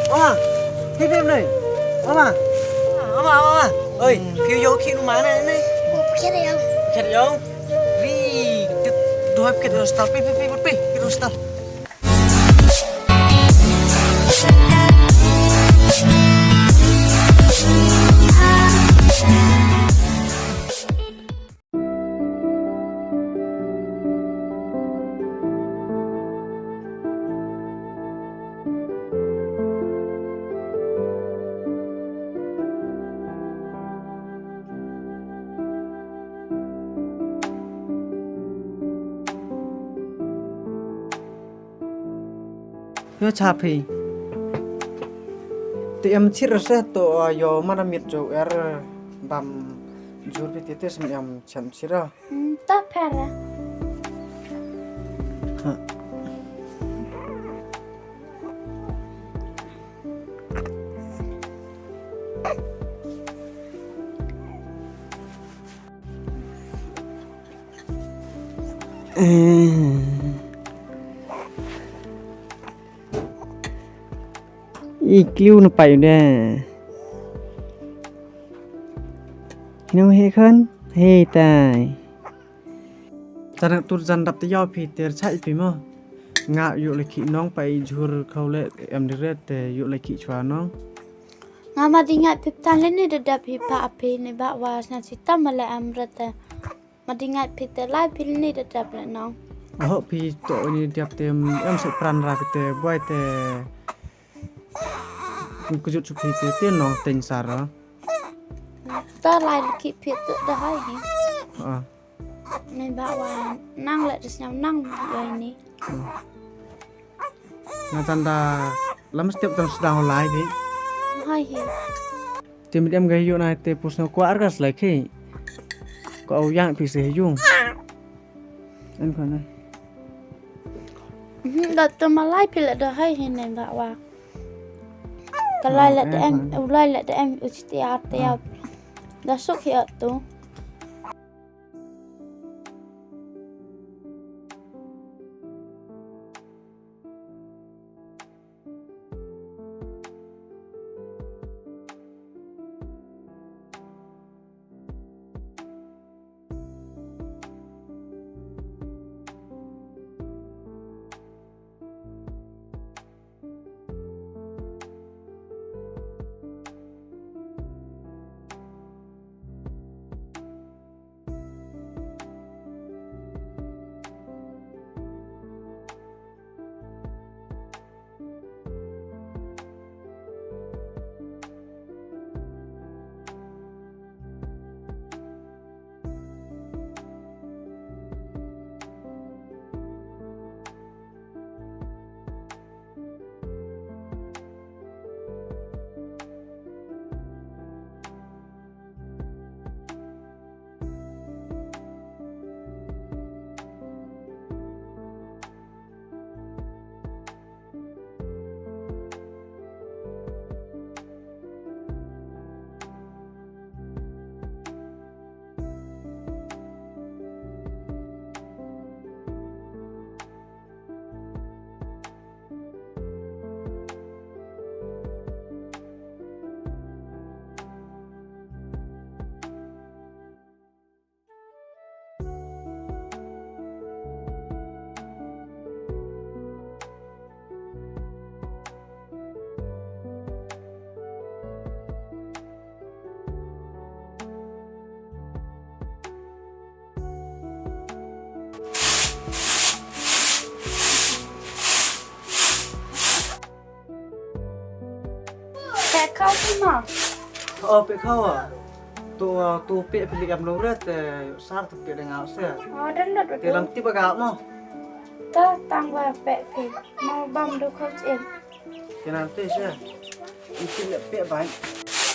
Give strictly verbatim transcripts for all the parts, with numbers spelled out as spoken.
Mama, phi phi ne? Mama. Mama, mama. Oi, phi ïoh khih nu ma ne ne? Phi ïoh. Phi ïoh. Ri, tip doi phi ïoh stal, phi phi phi phi phi ïoh stal. Ïa cha phi. Te em chit ra se to, ah, ïoh mana miet jo er bam jur phi te te sem em chem chit ra. Hmm, ta pera. Ha. Eh. I kliu na pai de. Nong he khon, he tai. Tanak tur jan dap te ïaw phi ter chai phi mo. Nga ïu le ki nong pai jhur khau le em dire te ïu le ki chwa nong. Nga ma di ngai phi tan le ni da dap hi pa phi ni ba wa sna si tam le em re te. Ma di ngai phi te lai phi ni da dap le nong. Aho phi to ni dap te em se pran ra phi te boy te. Kujut chu phi te te nong teng sara. Ta lai le ki phi te da hai hi. Ah. Ni ba wa nang le da sna nang yoi ni. Hmm. Nga tanda lam step tam sdang lai bi. Hai hi. Te mit em ga yu na te pus na kwa argas lai khi. Ko au yang pi se yung. En ko na. Mhm, da to ma lai pi le da hai hi ne ba wa. Ka lai le da em, u lai le da em u ti ar te ya. Da suk hi tu. Pek khau phi ma? Oh, pek khau ah. Tu, tu pek phi liam nong ret, eh, sar tu pek deng au se. Oh, dan lat. Te lam tip agak mo. Ta tang ba pek phi. Mo bam du khau chin. Te nan te se. Iti le pek bai.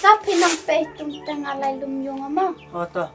Ta phi nang pek tum teng alai lum yung ama. Oh, ta.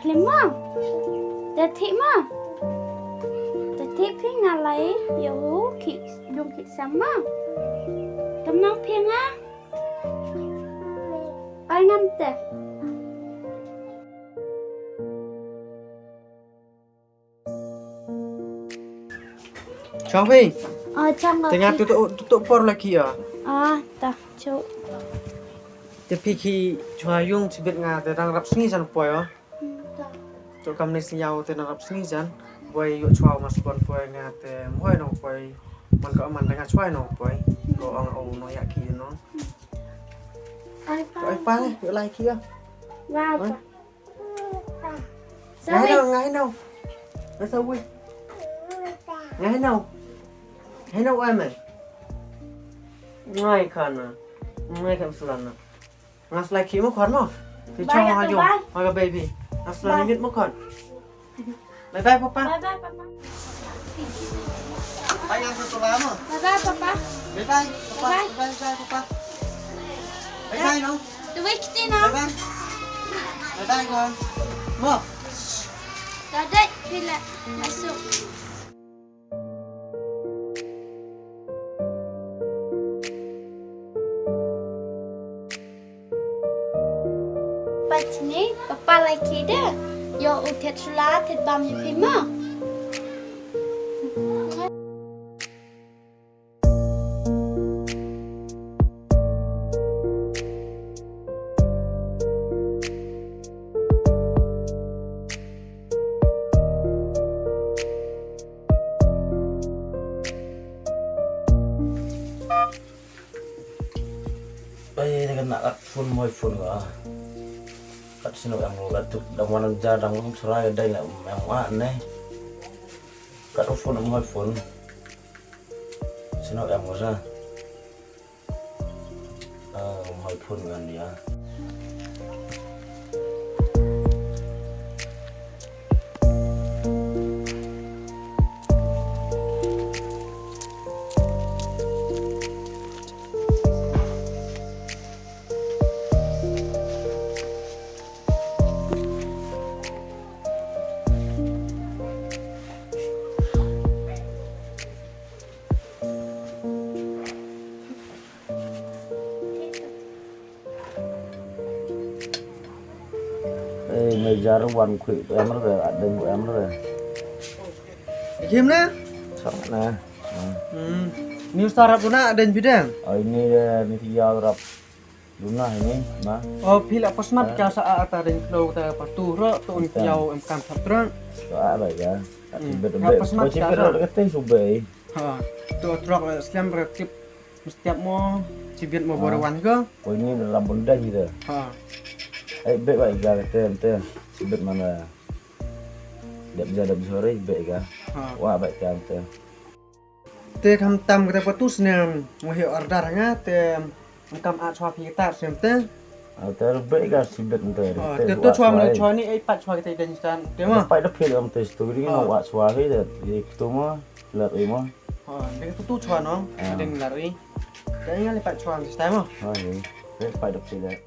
Klim ma. Da thik ma. Da thik phi nga lai ïa u ki yung ki sama. Tam nang phi nga. Ai ngam te. Chong phi. Ah, chong. Te nga tu tu tu por la ki ya. Ah, ta chu. Te phi ki chwa yung chibit nga te dang rap sngi jan poi ya. Tu kam ni sngi yaw te na rap sngi jan. Boi yu chwa mas pon poi nga te moi no poi. Man ka man nga chwa no poi. Ko ang o no ya ki no. Ai pa. Ai pa, yu lai ki ya. Wa pa. Ngai no, ngai no. Ngai sa wi. Ngai no. Ngai no wa me. Ngai kana. Ngai kam sulana. Nga slai ki mo khon mo. Ki chong ha yo. Ha ka baby. Nga slai ni mit mo khon. Bye bye papa. Bye bye papa. Bye nga slai mo. Bye bye papa. Bye bye papa. Bye bye papa. Bye bye no. Tu wei kti no. Bye bye. Bye bye khon. Mo. Dadek pila masuk. Pachni, papa lai kida. Yo u thet sula, thet bam yu pima. Ai, ni kan nak kat phone, moi phone ka. Kat sino yang lo kat tu, dah mana jar, dah mana surai, dah yang yang mana ni. Kat phone, moi phone. Sino yang mana. Aa, um hoi phone ngan ïa. Eh, meja ruan kui tu em re, ada bu em re. Kim na? Sok na. Hmm. Ni usta rap tu na ada bidang. Oh, ini dia, ni dia rap. Luna ini, ma. Oh, phi la pasmat ka sa ata ding klo ta patu ro tu un piau em kam thap trang. Ka ba ya. Ka tibet bet. Ka pasmat ka sa. Ka tibet ro ka tei subai. Ha. Tu trok la slem re tip. Mestiap mo, chibit mo bor wan ko. Oh, ini dalam benda kita. Ha. Ai bet ba ga te te. Chibit mana. Dep ja dep sore bet ga. Ha. Wa ba kan te. Te kham tam kita patu snem, mo hi order nga te, kam a chwa phi ta sem te. A te be ga sibet te. Oh, te to chwa mo chwa ni ai pat chwa kita den stan te mo. Pat da phi am te stu ri no wa chwa hi de, i tu mo, lar i mo. Oh, de to tu chwa no, den lar i. Te nga le pat chwa stai mo. Oh, hi. Pat da phi de.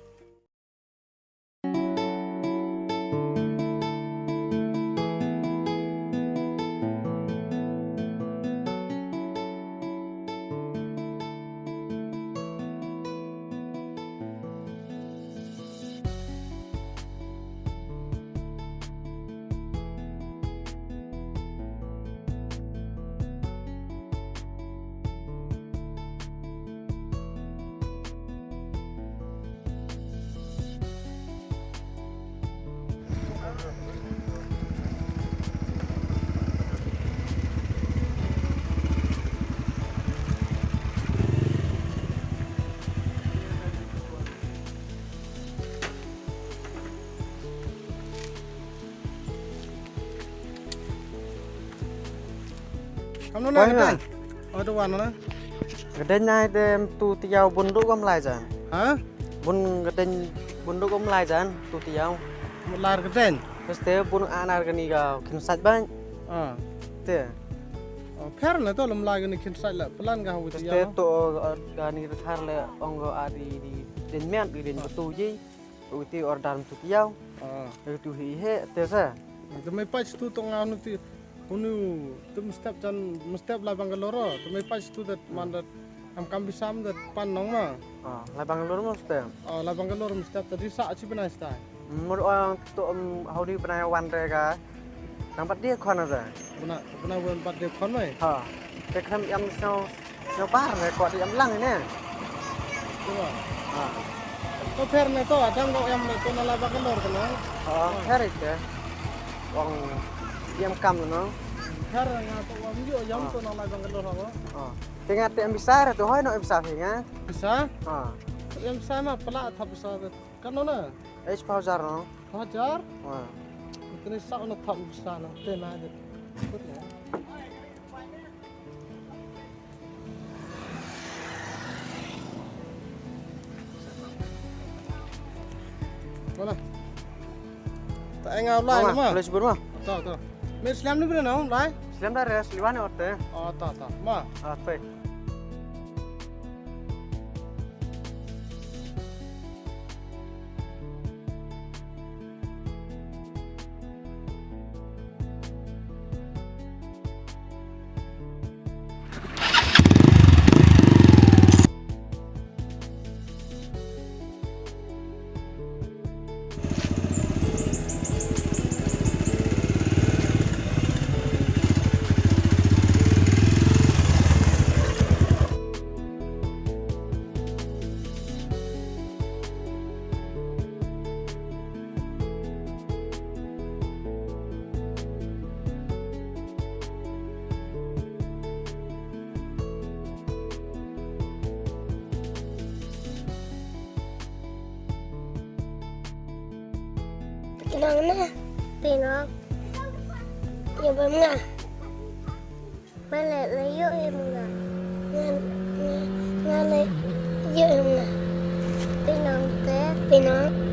Kamno na ka deng? Oh, tu wan na. Ka deng na te tu tiaw bun du kam lai jan. Ha? Bun ka deng bun du kam lai jan tu tiaw. Lar ka deng. Terus te bun anar ka ni ka kin sat ban. Ah. Te. Oh, pher na to lum lai ka ni kin sat la plan ka hu tiaw. Terus te to ka ni thar le ong ka ari di deng mian di deng tu ji. Uti order tu tiaw. Ah. Itu hi he te sa. Te mai pach tu to nga nu ti unu tu mestep jan mestep la Bangalore. Te mai pach tu dat man dat am kam bisam dat pan nong ma. Ah, la Bangalore mestep. Ah, la Bangalore mestep tadi sa achi bnai stai. Mur ong to um, hau di bnai wan re ga. Nang pat dia khon ada. Bnai bnai wan pat dia khon mai. Ha. Te khnam yam snow snow bar ne ko di yam lang ne. Tuwa. Ha. To pher ne to adam ko yam ne to na la Bangalore kana. Ha, pher ite. Ong yam kam no. Pher nga to wan yo yam to na la Bangalore ha. Ha. Te nga te yam bisa re to hoi no yam bisa hi nga. Bisa? Ha. Yam bisa ma pala thap bisa. Kan no na? H pau jar no. Hajar? Ha. Kini sa no thap bisa na te na de. Mana? Ta enga lai ma. Let's go ma. Ta ta. Me slam ni bina na lai. Slam da res liwan orte. Oh ta ta. Ma. Ah, pe. Pinang na, pinang. Ya bam nga. Male le yo em nga. Nga nga nga le yo em nga. Pinang te pinang.